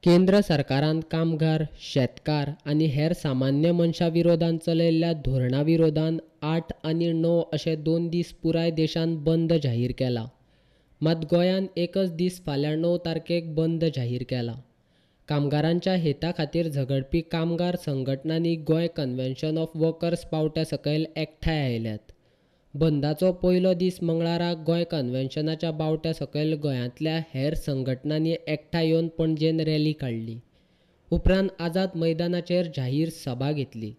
केंद्र सरकारान कामगार, शेतकार आनी हेर सामान्य मनशां विरोधान चलयल्ल्या धोरणा विरोधान 8 आनी 9 अशे 2 दीस पुराय देशान बंद जाहीर केला. मात गोंयान एकच दीस फाल्यां 9 तारखेक बंद जाहीर केला. कामगारांच्या हेता खातीर झगडपी कामगार संघटनांनी गोंय कन्व्हेन्शन ऑफ वर्कर्स पावट्या सकयल एकठांय आयल्यात. बंदाचो पयलो दीस मंगळारा गोंय कन्व्हेन्शनाच्या बावट्या सकयल गोंयांतल्या हेर संघटनांनी एकठांय येवन पणजेन रॅली काडली. उपरांत आझाद मैदानाचेर जाहीर सभा घेतली.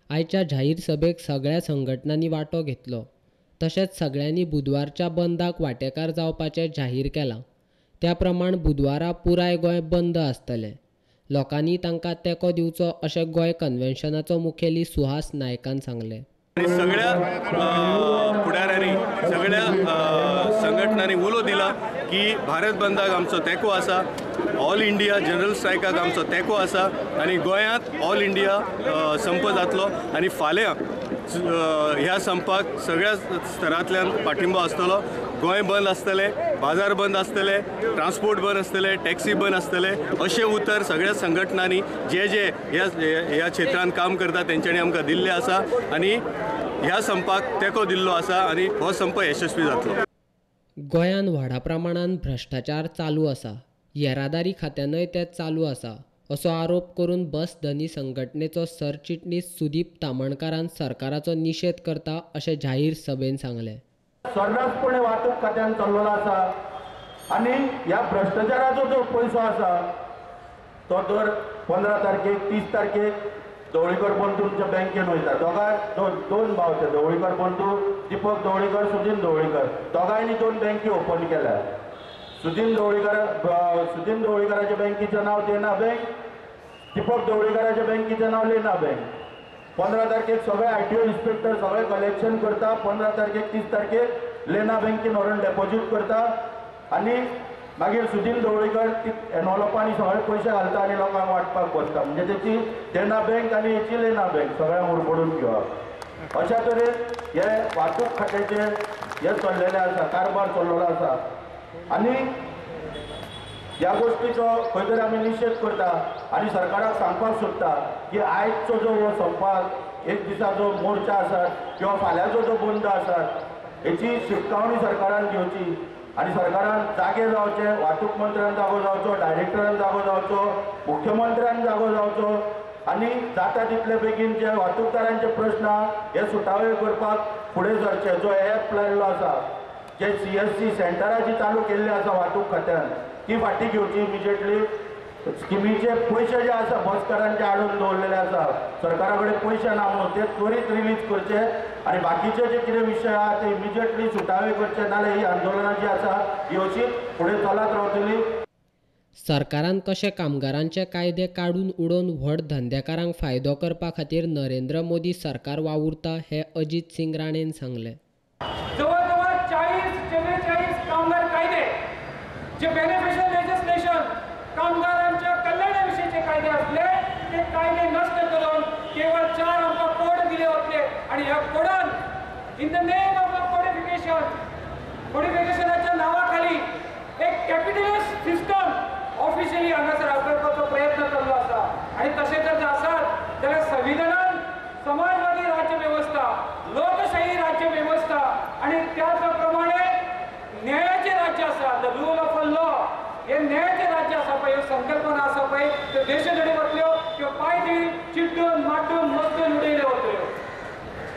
आयच्या जाहीर सभेक सगळ्या संघटनांनी वांटो घेतलो. तशेंच सगळ्यांनी बुधवारच्या बंदाक वांटेकार जावपाचें जाहीर केलां. त्या प्रमाण बुधवारा पुराय गोंय बंद आसतलें. लोकांनी तांकां तेंको दिवचो अशें गोंय कन्व्हेन्शनाचो मुखेली सुहास नायकान सांगलें. सगळ्या फुडाऱ्यांनी, सगळ्या संघटनांनी उलो दिला की भारत बंदाक आमचो तेंको आसा, ऑल इंडिया जनरल स्ट्रायकाक आमचो तेंको आसा आनी गोंयांत ऑल इंडिया संप जातलो आनी फाल्यां ह्या संपाक सगळ्या स्तरांतल्यान पाठिंबो आसतलो. गोंय बंद आसतलें, बाजार बंद आसतले, ट्रान्सपोर्ट बंद आसतले, टॅक्सी बंद आसतले अशें उतर सगळ्या संघटनांनी जे जे ह्या क्षेत्रांत काम करता तेंच्यांनी आमकां दिल्लें आसा आनी ह्या संपाक तेंको दिल्लो आसा आनी हो संप यशस्वी जातलो. गोंयांत व्हडा प्रमाणान भ्रश्टाचार चालू आसा, येरादारी खात्यानय ते चालू आसा असो आरोप करून बस धनी संघटनेचो सरचिटणीस सुदीप तामणकारान सरकाराचो निशेध करता अशें जाहीर सभेन सांगलें. सर्रासपणे वाहतूक खात्यान चल्लेलो आसा आनी ह्या भ्रश्टाचाराचो जो पयसो आसा तो दर 15 तारखेक 30 तारखेक ढवळीकर बंधूंच्या बँकेन वयता. दोगांय दोन भाव ते ढवळीकर बंधू, दीपक ढवळीकर, सुदीन ढवळीकर, दोगांयनी 2 बँकी ओपन केल्या. सुदीन ढवळीकराच्या बँकेचें नांव देना बँक, दीपक ढवळीकराच्या बँकेचें नांव लेना बँक. 15 तारखेक सगळे आरटीओ इन्स्पेक्टर सगळे कलेक्शन करता, 15 तारखेक 30 तारखेक लेना बँकेन व्हरून डेपोजीट करता आनी मागीर सुदीन ढवळीकर ती एनवलपांनी सगळे पयशे घालता आनी लोकांक वांटपाक बसता. म्हणजे तेची देना बँक आनी हेची लेना बँक सगळ्यांक उरपडून घेवप. अशा तरेन हे वाहतूक खात्याचे हे चल्लेले आसा, कारभार चल्लेलो आसा आनी ह्या गोष्टीचो खंय तरी आमी निशेध करता आनी सरकाराक सांगपाक सोदता की आयजचो जो हो संपाक एक दिसा जो मोर्चा आसा किंवा फाल्यांचो जो बंद आसा हेची शिटकावणी सरकारान घेवची आनी सरकारान जागे जावचें, वाहतूक मंत्र्यान जागो जावचो, डायरेक्टरान जागो जावचो, मुख्यमंत्र्यान जागो जावचो आनी जाता तितले बेगीन जे वाहतूकदारांचे प्रश्न आहा हे सुटावे करपाक फुडें सरचे. जो एप लायिल्लो आसा, जे CSC सेंटराची चालू केल्ली आसा वाहतूक खात्यान ती फाटीं घेवची इमिजिएटली. स्किमीचे पयशे जे आसा बसकारांचे हाडून दवरलेले आसा, सरकारा कडेन पयशे ना म्हणून ते त्वरीत रिलीज करचे आनी बाकीचे जे कितें विशय आहा ते इमिजिएटली सुटावे करचे, नाजाल्यार ही आंदोलनां जी आसा ही अशीच फुडें चलत रावतली. सरकारान कशें कामगारांचे कायदे काडून उडोवन व्हड धंदेकारांक फायदो करपा खातीर नरेंद्र मोदी सरकार वावुरता हें अजीत सिंग राणेन सांगलें. जवळजवळ 40-44 कामगार कायदे जे बेनिफिशियल लेजिस्लेशन कामगारांच्या कल्याणाविषयीचे कायदे असले ते कायदे नष्ट करून केवळ 4 आमकां कोड दिले वतले आणि ह्या codon in the name of a codification, कोडिफिकेशनाच्या नावाखाली एक कॅपिटलिस्ट सिस्टम ऑफिशियली हांगासर वापरपाचो प्रयत्न केल्लो आसा. आणि तशें जर आसत जाल्यार संविधानान समाजवादी राज्य वेवस्था, लोकशाही राज्य वेवस्था आणि त्याच प्रमाणे न्यायाचे राज्य आसा, the rule of a law हे न्यायाचे राज्य आसा पळय, ह्यो संकल्पना आसा पळय त्यो देशधडी वतल्यो, त्यो पायदी चिड्डून माड्डून मस्तून उडयल्यो वतल्यो.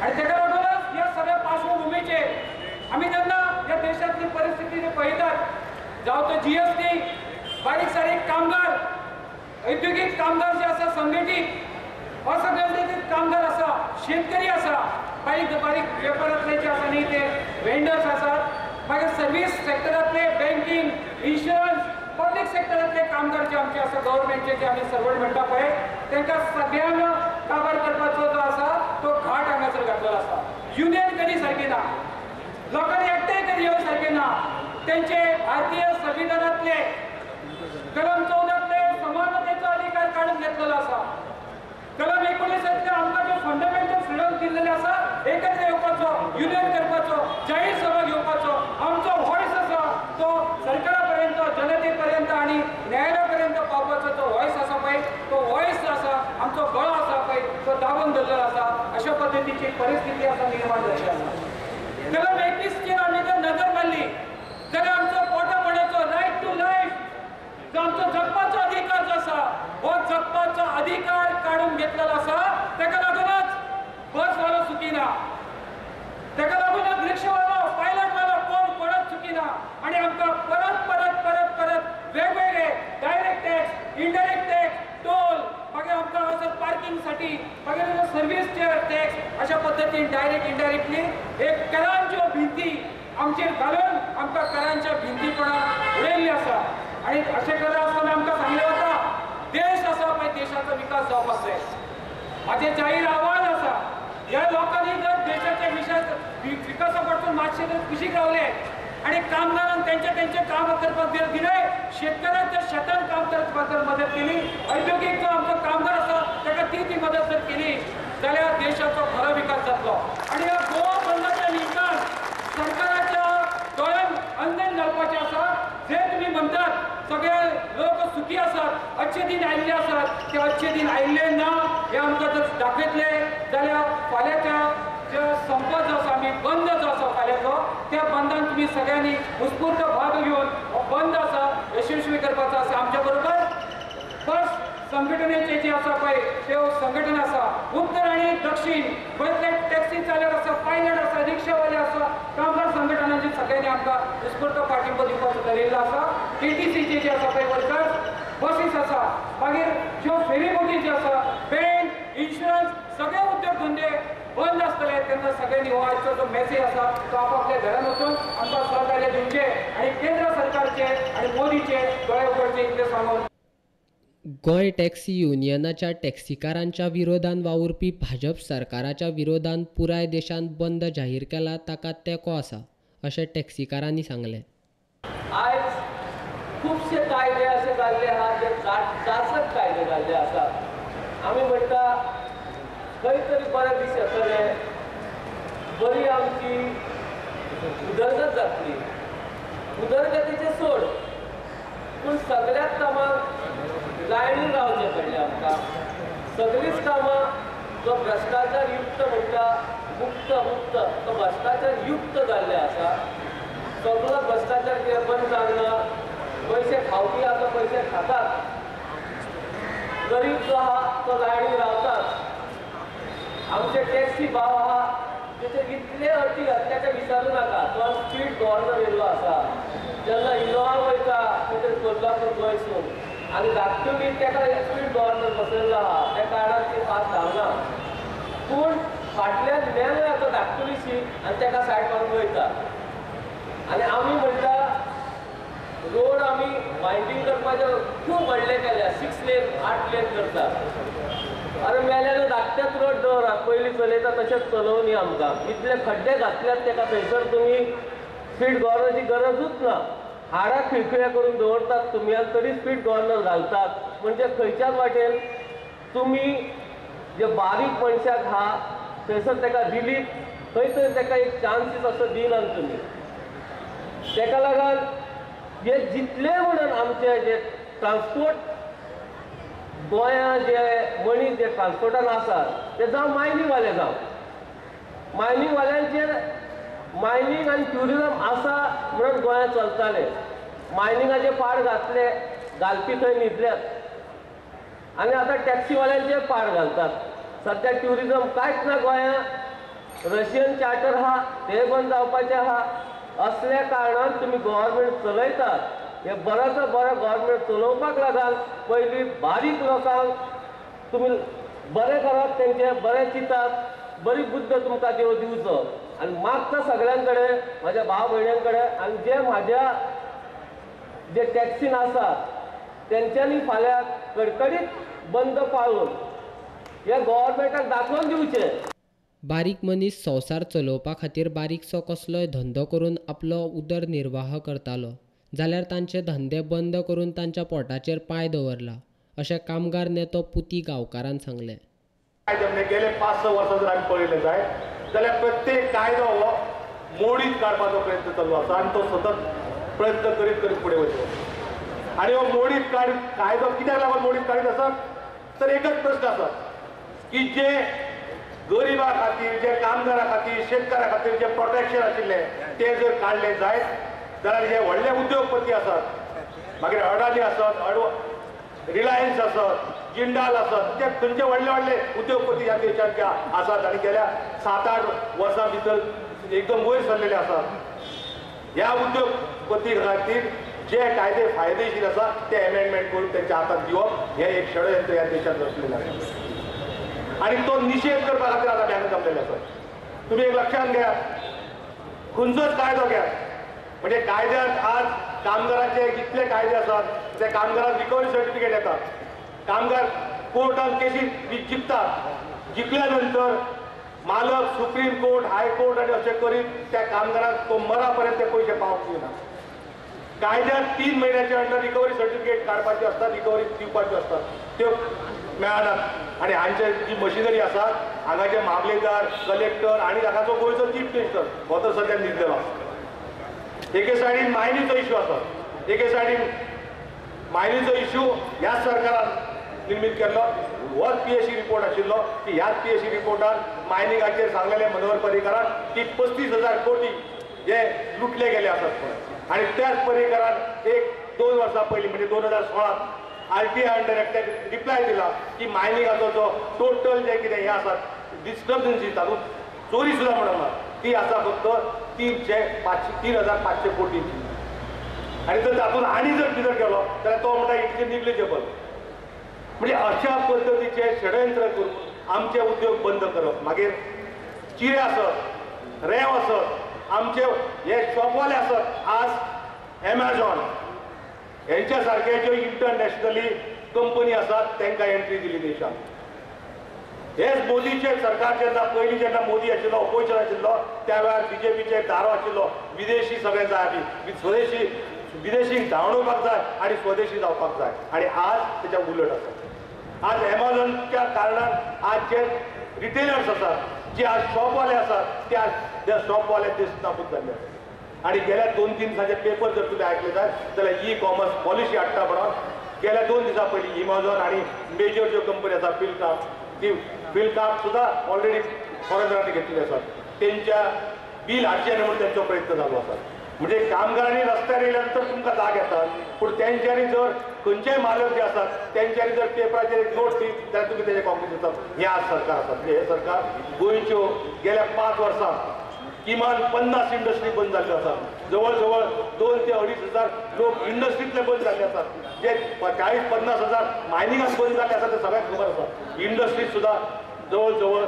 आनी तेका लागूनच ह्या सगळ्या पार्श्वभुमीचेर आमी जेन्ना ह्या देशांतली परिस्थिती पळयतात, जावं तो GST, बारीक सारीक कामगार, औद्योगीक कामगार जे आसा, संघटीत असंघटीत कामगार आसा, शेतकरी आसा, बारीक बारीक वेपारांतले जे आसा न्ही ते वेंडर्स आसात, मागीर सर्वीस सेक्टरांतले बँकींग, इन्शुरन्स, पब्लीक सेक्टरांतले कामगार जे आमचे आसा, गव्हर्मेंटचे जे आमी सर्वंट म्हणटा पळय तांकां सगळ्यांक काबार करपाचो जो आसा तो घाट हांगासर घातलेलो आसा. युनियन करी सारकी ना, लोकांनी एकठांय करी येवं सारकें ना. तेंचे भारतीय संविधानांतले कलम 14 समानतेचो अधिकार काडून घेतलेलो आसा, कलम 19 आमकां जे फंडामेंटल फ्रिडम दिल्लेले आसा एकत्र येवपाचो, युनियन करपाचो, जाहीर सभा घेवपाचो, आमचो व्हॉयस आसा तो सरकारा पर्यंत, जनतेपर्यंत आणि न्यायालयापर्यंत पावपाचो देशाचो जो वॉयस आसा पळय तो वॉयस आसा, आमचो गळो आसा पळय तो दाबून धरलेलो आसा. अशा पद्दतीची परिस्थिती आसा निर्माण जाल्ली आसा. कलम 21चेर आमी जर नजर मारली जाल्यार आमचो पोटापणाचो रायट टू लायफ जो आमचो जगपाचो अधिकार जो आसा हो जगपाचो अधिकार काडून घेतलेलो आसा. ताका लागूनच बसवालो सुखी ना, ताका लागूनच रिक्षावालो, पायलटवालो कोण कोणच सुखी ना. आनी आमकां परत परत परत परत वेगवेगळे direct tax, indirect tax, toll, मागीर आमकां हांगासर पार्किंगसाठी, मागीर सर्वीस टॅक्स, अशा पद्दतीन डायरेक्ट इनडायरेक्टली एक करांच्यो भिंती आमचेर घालून आमकां करांच्या भिंतीपणां उडयल्ली आसा. आनी अशें करता आसतना आमकां सांगलें वता देश आसा पळय देशाचो विकास जावपाक जाय. म्हाजें जाहीर आव्हान आसा ह्या लोकांनी जर देशाच्या विकासा पासून मातशे जर कुशीक रावले आनी कामगारांक तेंचे तेंचें काम करपाक जर दिलें, शेतकऱ्यांक जर शेतान काम करपाक जर मदत केली, औद्योगीक जो आमचो कामगार आसा ताका ती ती मदत जर केली जाल्यार देशाचो खरो विकास जातलो. आनी ह्या गोवा बंदाच्या निमतान सरकाराच्या दोळ्यान अंजन घालपाचें आसा. जे तुमी म्हणटात सगळे लोक सुखी आसात, अच्छे दिन आयिल्ले आसात, ते अच्छे दिन आयिल्ले ना हे आमकां जर दाखयतले जाल्यार फाल्यांच्या जो संप जो आसा, आमी बंद जो आसा फाल्यांचो, त्या बंदान तुमी सगळ्यांनी उत्स्फूर्त भाग घेवन हो बंद आसा यशस्वी करपाचो आसा. आमच्या बरोबर बस संघटनेचे जे आसा पळय त्यो संघटना आसा, उत्तर आनी दक्षिण गोंयांतले टॅक्सी चालक आसा, पायलट आसा, रिक्षावाले आसा, कामगार संघटनांचे सगळ्यांनी आमकां उत्स्फूर्त पाठिंबो दिवपाचो थरयल्लो आसा. टीटीसीचे जे आसा पळय वर्कर्स, बसीस आसा, मागीर ज्यो फेरीबोटी ज्यो आसा, बँक, इन्शुरन्स, सगळे उद्योग धंदे बंद आसतले तेन्ना सगळ्यांनी हो आजचो जो मॅसेज आसा तो आपापल्या घरान वचून आमकां सहकार्य दिवचें आनी केंद्र सरकारचे आनी मोदीचे दोळे उगडचे इतलें सांगून. गोंय टॅक्सी युनियनाच्या टॅक्सीकारांच्या विरोधान वावुरपी भाजप सरकाराच्या विरोधान पुराय देशांत बंद जाहीर केला ताका तेंको आसा अशें टॅक्सीकारांनी सांगलें. आयज खुबशे कायदे अशे जाल्ले आहा जे जाचक कायदे जाल्ले आसात. आमी म्हणटा खंय तरी बरे दीस येतले, बरी आमची उदरगत जातली. उदरगतीचें सोड, पूण सगळ्याच कामाक लायनीन रावचें पडलें आमकां. सगळींच कामां जो भ्रश्टाचार युक्त म्हणटा, मुक्त मुक्त, तो भ्रश्टाचार युक्त जाल्ले आसा. सगळो भ्रश्टाचार कितें बंद जावना. पयशे खावपी आतां पयशे खातात, गरीब जो आहा तो लायनीन रावतात. आमचे टॅक्सी भाव आहा तेचे इतले अटी घातल्या ते विचारूं नाका. तो स्पीड गव्हर्नर येयल्लो आसा, जेन्ना इनोवा वयता खंय कोल्हापूर गोंयसून आनी धाकटुली ताका स्पीड गव्हर्नर बसयल्लो आहा, त्या कारणान ती फास्ट धांवना. पूण फाटल्यान मेलो येता धाकटुलीशी आनी ताका सायड मारून वयता. आनी आमी म्हणटा रोड आमी वायंडींग करपाचे खूब व्हडले केल्या, 6 लेन 8 लेन करता. अरे मेल्यान धाकट्याच रोड दवरात, पयलीं चलयता तशेंच चलोवनी आमकां. इतले खड्डे घातल्यात ताका थंयसर तुमी स्पीड गव्हर्नरची गरजूच ना. हाडां खिळखिळ्या करून दवरतात तुमी आनी तरी स्पीड गव्हर्नर घालतात. म्हणजे खंयच्याच वाटेन तुमी जे बारीक मनशाक आहा थंयसर ताका रिलीफ, खंय तरी ताका एक चान्सीस असो दिनात तुमी. ताका लागून हे जितले म्हणून आमचे जे ट्रान्सपोर्ट गोंया जे मनीस जे ट्रान्सपोर्टान आसात ते जावं मायनींगवाले, जावं मायनींगवाल्यांचेर मायनींग आनी ट्युरिजम आसा म्हणून गोंयांत चलताले. मायनिंगाचे पाड घातले, घालपी थंय न्हिदल्यात आनी आतां टॅक्सीवाल्यांचेर पाड घालतात. सद्या ट्युरिजम कांयच ना गोंयांत. रशियन चार्टर आहा ते बंद जावपाचे आहा. असल्या कारणान तुमी गव्हर्मेंट चलयतात. हे बरोचो बरो गव्हर्मेंट चलोवपाक लागाल पयलीं बारीक लोकांक तुमी बरें करात, तेंचे बरें चिंतात, बरी बुद्द तुमकां देव दिवचो. आनी मागता सगळ्यां कडेन, म्हाज्या भाव भयण्यां कडेन आनी जे म्हाज्या जे टॅक्सीन आसात तेंच्यांनी फाल्यां कडकडीत बंद पाळून हे गव्हर्मेंटाक दाखोवन दिवचें. बारीक मनीस संवसार चलोवपा खातीर बारीकसो कसलोय धंदो करून आपलो उदरनिर्वाह करतालो जाल्यार तांचे धंदे बंद करून तांच्या पोटाचेर पांय दवरला अशें कामगार नेतो पुती गांवकारान सांगलें. गेले 5-6 वर्सां जर आमी पळयलें जाय जाल्यार प्रत्येक कायदो हो मोडीत काडपाचो प्रयत्न चालू आसा आनी तो सतत प्रयत्न करीत करीत फुडें वयतलो. आनी हो मोडीत कायदो कित्याक लागून मोडीत काडीत आसा तर एकच प्रश्न आसा की जे गरिबा खातीर, जे कामगारा खातीर, शेतकारा खातीर जे प्रोटेक्शन आशिल्लें ते जर काडले जायत जाल्यार जे व्हडले उद्योगपती आसात, मागीर अडानी आसत, रिलायन्स आसत, जिंडाल आसत, ते खंयचे व्हडले व्हडले उद्योगपती ह्या देशांत आसात आनी गेल्या 7-8 वर्सां भितर एकदम वयर सरलेले आसात. ह्या उद्योगपती खातीर जे कायदे फायदेशीर आसा ते एमेंडमेंट करून तेंच्या हातांत दिवप हें एक षडयंत्र ह्या देशांत रचलेलें आसा आनी तो निशेध करपा खातीर आतां बँक जमलेले आसा. तुमी एक लक्षांत घेयात, खंयचोच कायदो घेयात, म्हणजे कायद्यांत आज कामगारांचे कितले कायदे आसात ते कामगारांक रिकवरी सर्टिफिकेट येतात, कामगार कोर्टान केशी जिखतात, जिखल्या नंतर मालक सुप्रीम कोर्ट, हायकोर्ट आनी अशें करीत त्या कामगारांक तो मरा पर्यंत ते पयशे पावोवंक दिना. कायद्यात 3 म्हयन्याच्या अंडर रिकवरी सर्टिफिकेट काडपाची आसता, रिकवरी दिवपाच्यो आसतात, त्यो मेळनात. आनी हांचे जी मशिनरी आसा हांगाचे मामलेदार, कलेक्टर आनी हांगाचो गोंयचो चीफ मिनिस्टर हो तर सद्या न्हिदलेलो आसा. एके सायडीन मायनीचो इश्यू आसा, एके सायडीन मायनीचो इश्यू ह्याच सरकारान निर्मीत केल्लो. होच PAC report आशिल्लो की ह्याच PAC रिपोर्टान मायनिंगाचेर सांगलेलें मनोहर पर्रीकारान की 35,000 कोटी हे लुटले गेले आसात म्हणून. आनी त्याच पर्रीकारान 1-2 वर्सां पयलीं म्हणजे 2016 RTI under एक्टाक रिप्लाय दिला की मायनिंगाचो जो टोटल जे कितें हें आसा डिस्क्रबन्सी तातूंत चोरी सुद्दां म्हणना ती आसा फक्त 3,500 कोटींची. आनी जर तातूंत आनी जर भितर गेलो जाल्यार तो म्हणटा it is negligible. म्हणजे अशा पद्दतीचे षडयंत्र करून आमचे उद्योग बंद करप. मागीर चिरे आसत, रेंव आसत, आमचे हे शॉपवाले आसत, आज एमेझॉन हेंच्या सारखे ज्यो इंटरनॅशनली कंपनी आसात तांकां एंट्री दिली देशांत. हेच मोदीचे सरकार जेन्ना पयलीं जेन्ना मोदी आशिल्लो, ऑपोजिशन आशिल्लो, त्या वेळार बीजेपीचे दारो आशिल्लो विदेशी सगळें जाय, आमी स्वदेशी विदेशी धांवडोवपाक जाय आनी स्वदेशी जावपाक जाय. आनी आज तेच्या उलट आसा. आज एमेझॉनच्या कारणान आज जे रिटेलर्स आसात, जे आज शॉपवाले आसात, ते आज त्या शॉपवाले दिसनाबूत जाल्ले आसा. आनी गेल्या 2-3 दिसांचे पेपर जर तुमी आयकले जायत जाल्यार ई कॉमर्स पॉलिसी हाडटा म्हणून गेल्या 2 दिसां पयलीं एमेझॉन आनी मेजर ज्यो कंपनी आसा फिलकार्ट, ती फिलकार्ट सुद्दां ऑलरेडी फॉरेनरांनी घेतलेली आसात, तेंच्या बील हाडचें न्हय म्हणून तेंचो प्रयत्न चालू आसा. म्हणजे कामगारांनी रस्त्यार येयल्या नंतर तुमकां जाग येतात, पूण तेंच्यांनी जर खंयचेय मालक जे आसात तेंच्यांनी जर पेपराचेर एक नोट दित जाल्यार तुमी तेजे कॉम्प्लेन दितात. हें आज सरकार आसा. म्हणजे हें सरकार गोंयच्यो गेल्या 5 वर्सां किमान 50 इंडस्ट्री बंद जाल्ल्यो आसात, जवळ जवळ 2 ते 2.5 हजार लोक इंडस्ट्रींतले बंद जाल्ले आसात, जे 40-50 हजार मायनिंगाक बंद जाल्ले आसात ते सगळ्यांक खबर आसा. इंडस्ट्रीत सुद्दां जवळ जवळ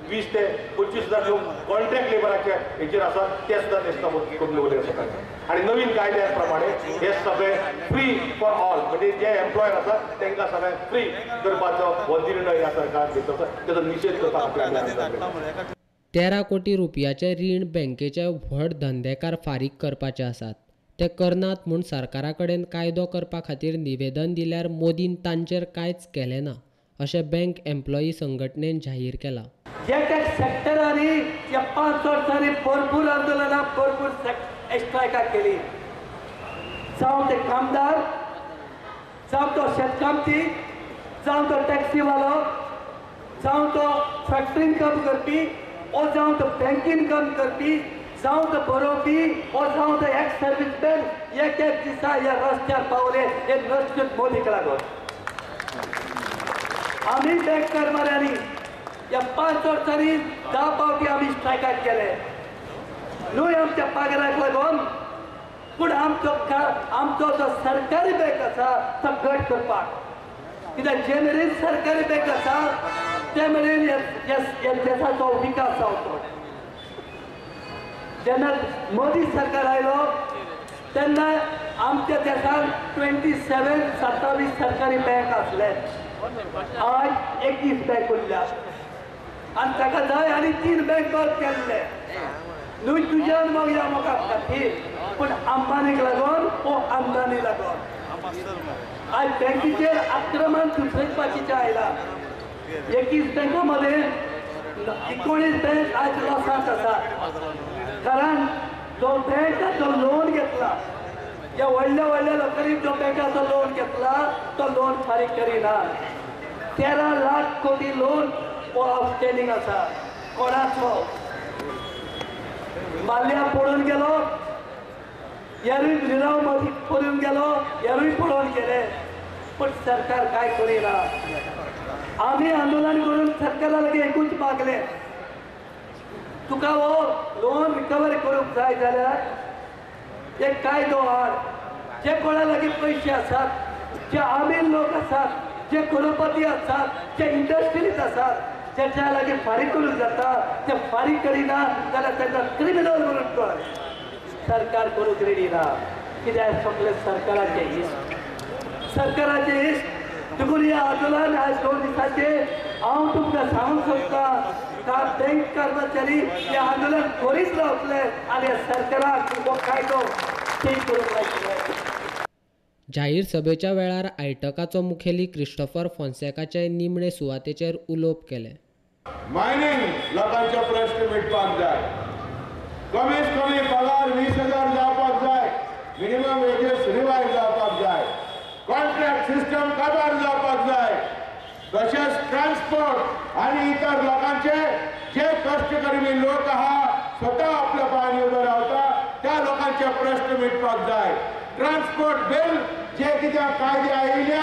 20 ते 25 हजार लोक कॉन्ट्रॅक्ट लेबराचे हेचेर आसात, ते सुद्दां नेस्ताबूत करून दवरले आसात. आनी नवीन कायद्या प्रमाणे हे सगळे फ्री फॉर ऑल म्हणजे जे एम्प्लॉयर आसात तांकां सगळ्यांक फ्री करपाचो हो निर्णय ह्या सरकारान घेतलो आसा, तेजो निशेध करपा खातीर. 13 कोटी रुपयाचे रीण बँकेचे व्हड धंदेकार फारीक करपाचे आसात, ते करनात म्हूण सरकारा कडेन कायदो करपा खातीर निवेदन दिल्यार मोदीन तांचेर कांयच केलें ना अशें बँक एम्प्लॉयी संघटनेन जाहीर केलां. एक एक सेक्टरांनी ह्या 5 वर्सांनी भरपूर आंदोलनां, भरपूर स्ट्रायकां केली. जावं ते कामदार, जावं तो शेतकामती, जावं तो टॅक्सीवालो, जावं तो फॅक्टरीन काम करपी, ओ जावं तो बँकीन काम करपी, जावं तो बरोवपी, ओ जावं तो एक्स सर्विसमॅन, एक एक दिसा ह्या रस्त्यार पावले हे नश्ट मोदीक लागून. आमी बँक कर्मचाऱ्यांनी ह्या 5 वर्सांनी 10 फावटी आमी स्ट्रायकाक केले, न्हय आमच्या पगाराक लागून, पूण आमचो आमचो जो सरकारी बँक आसा तो घट करपाक. कित्याक जे मेरेन सरकारी बँक आसा ते मेरेन ह्या देशाचो विकास जावचो. जेन्ना मोदी सरकार आयलो तेन्ना आमच्या देशांत 27 सरकारी बँक आसले, आज 21 बँक उरल्या आनी ताका जाय आनी 3 बँक बंद केल्ले. न्हय तुज्यान मग ह्या मोगा खातीर, पूण अंबानीक लागून ओ आमदानी लागून आज बँकेचेर आक्रमण दुसरेच आयला. 21 बँको मध्ये 19 बँक आज लॉसांत आसा, कारण जो बँक जो लोन घेतला ह्या व्हडल्या व्हडल्या लोकांनी जो बँकाचो लोन घेतला तो लोन फारीक करिना. 13 लाख कोटी लोन हो आउटस्टँडींग आसा. कोणाचो माल्या पडून गेलो, यारूय लिलाव मदीं पडून गेलो, यारूय पडून गेले, पण सरकार काय करिना. आमी आंदोलन करून सरकारा लागीं एकूच मागलें, तुका हो लोन रिकवर करूंक जाय जाल्यार एक कायदो हाड. जे कोणा लागीं पयशे आसात, जे आमीर लोक आसात, जे करोडपती आसात, जे इंडस्ट्रीज आसात, जेच्या लागीं फारीक करूंक जाता ते फारीक करिना जाल्यार तांकां क्रिमिनल म्हणून कर. सरकार करूंक रेडी ना. कित्याक सगळे सरकाराचे इश्ट, सरकाराचे इश्ट. देखून हें आंदोलन आयज 2 दिसांचे हांव तुमकां सांगूंक सोदतां का बँक कर्मचारी हे आंदोलन करीत रावतले आनी सरकाराक हो कायदो ठीक करूंक लायतले. जाहीर सभेच्या वेळार आयटकाचो मुखेली क्रिस्टोफर फोन्सेकाचे निमणे सुवातेचेर उलोवप केलें. मायनिंग लोकांचे प्रश्न मिटपाक जाय. कमीत कमी पगार 20,000 जावपाक जाय. मिनिमम वेजेस रिवायज जावपाक जाय. कॉन्ट्रॅक्ट सिस्टम काबार जावपाक जाय. तशेंच ट्रान्सपोर्ट आनी इतर लोकांचे जे कश्ट करपी लोक आहा, स्वता आपल्या पांयांनी उबे रावता, त्या लोकांचे प्रश्न मिटपाक जाय. ट्रान्सपोर्ट बिल जे कितें कायदे आयिल्ले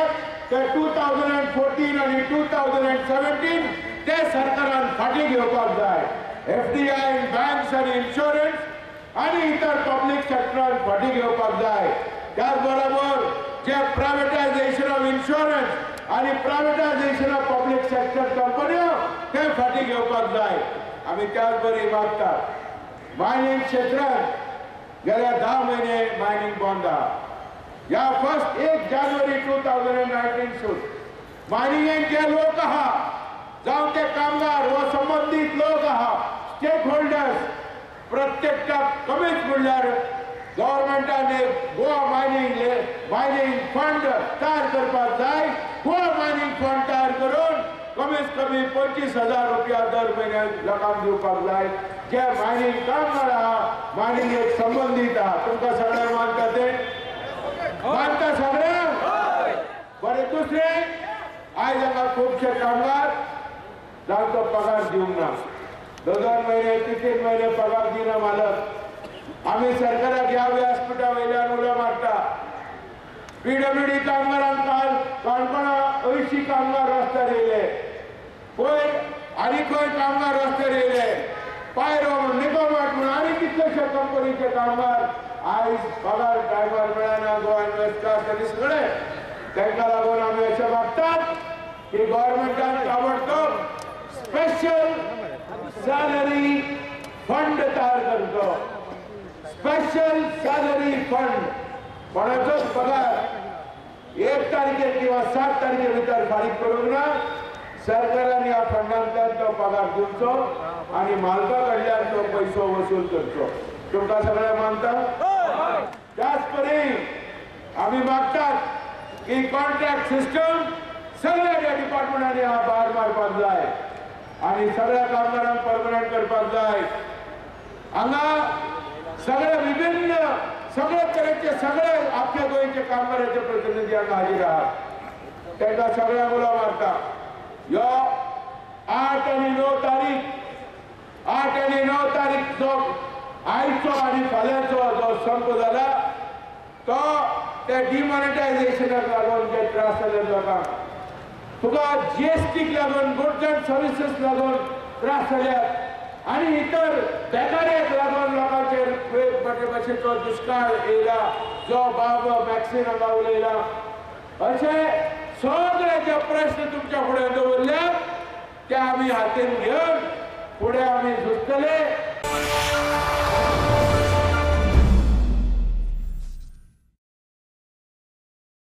ते 2014 आनी 2017 ते सरकारान फाटीं घेवपाक जाय. FDI banks आनी इन्शुरन्स आनी इतर पब्लीक सेक्टरान फाटीं घेवपाक जाय. त्याच बरोबर जे प्रायवेटायझेशन ऑफ इन्शुरन्स आनी प्रायवेटायझेशन ऑफ पब्लीक सेक्टर कंपन्यो ते फाटीं घेवपाक जाय. आमी त्याच बरी मागतात मायनिंग क्षेत्रांत गेल्या 10 म्हयने मायनिंग बंद आहा. ह्या फर्स्ट 1 जानेवारी 2019 सून मायनिंगेन जे लोक आहा, जावं ते कामगार वा संबंदीत लोक आहा, स्टेक होल्डर्स, प्रत्येकाक कमीच म्हणल्यार गव्हर्मेंटान एक गोवा मायनिंग फंड तयार करपाक जाय. गोवा मायनिंग फंड तयार करून कमीत कमी 25,000 रुपया दर म्हयन्याक लोकांक दिवपाक जाय जे मायनिंग कामगार आहा, मायनिंगेक संबंदीत आहा. तुमकां सगळ्यांक मानता ते? मानता सगळ्यांक? बरें, दुसरें आयज हांगा खुबशे कामगार जांचो पगार दिवंक ना, 2-2 म्हयने 3-3 म्हयने पगार दिना मालक. आमी सरकाराक ह्या व्यासपिठा वयल्यान उलो मारता. PWD कामगारांक काल काणकोणा 80 कामगार रस्त्यार येयले, पयर आनी खंय कामगार रस्त्यार येयले, पायरो म्हूण निकोमार्ट म्हूण आनी कितलेशे कंपनीचे कामगार आयज पगार टायमार मेळना. गोवा इन्वेस्टर्स आनी सगळे तांकां लागून आमी अशें मागतात की गव्हर्मेंटान ताबडतोब स्पेशल सॅलरी फंड तयार करचो. स्पेशल सॅलरी फंड, कोणाचोच पगार 1 तारखेर किंवा 7 तारखे भितर फारीक करूंक ना. सरकारान ह्या फंडांतल्यान तो पगार दिवचो आनी मालका कडल्यान तो पयसो वसूल करचो. तुमकां सगळ्यांक मानता? त्याच परी आमी मागतात की कॉन्ट्रॅक्ट सिस्टम सगळ्या डिपार्टमेंटांनी हा भायर मारपाक जाय आनी सगळ्या कामगारांक परमनंट करपाक जाय. हांगा सगळे विभिन्न सगळे तरेचे सगळे आख्या गोंयचे कामगाराचे प्रतिनिधी हांगा हाजीर आहात. तांकां सगळ्यांक उलो मारता. ह्यो 8 आनी 9 तारीख, 8 आनी 9 तारीख जो आयचो आनी फाल्यांचो जो संप जाला तो ते डिमॉनिटायझेशनाक लागून जे त्रास जाले लोकांक, तुका GSTक लागून, गुड्स अँड सर्विसीस लागून त्रास जाल्यात आनी इतर बेकारेक लागून लोकांचेर बरे भाशेचो दुश्काळ येयला, जो बाब मॅक्सिन हांगा उलयला. अशे सगळे जे प्रश्न तुमच्या फुडें दवरल्यात ते आमी हातीन घेवन फुडें आमी झुजतले.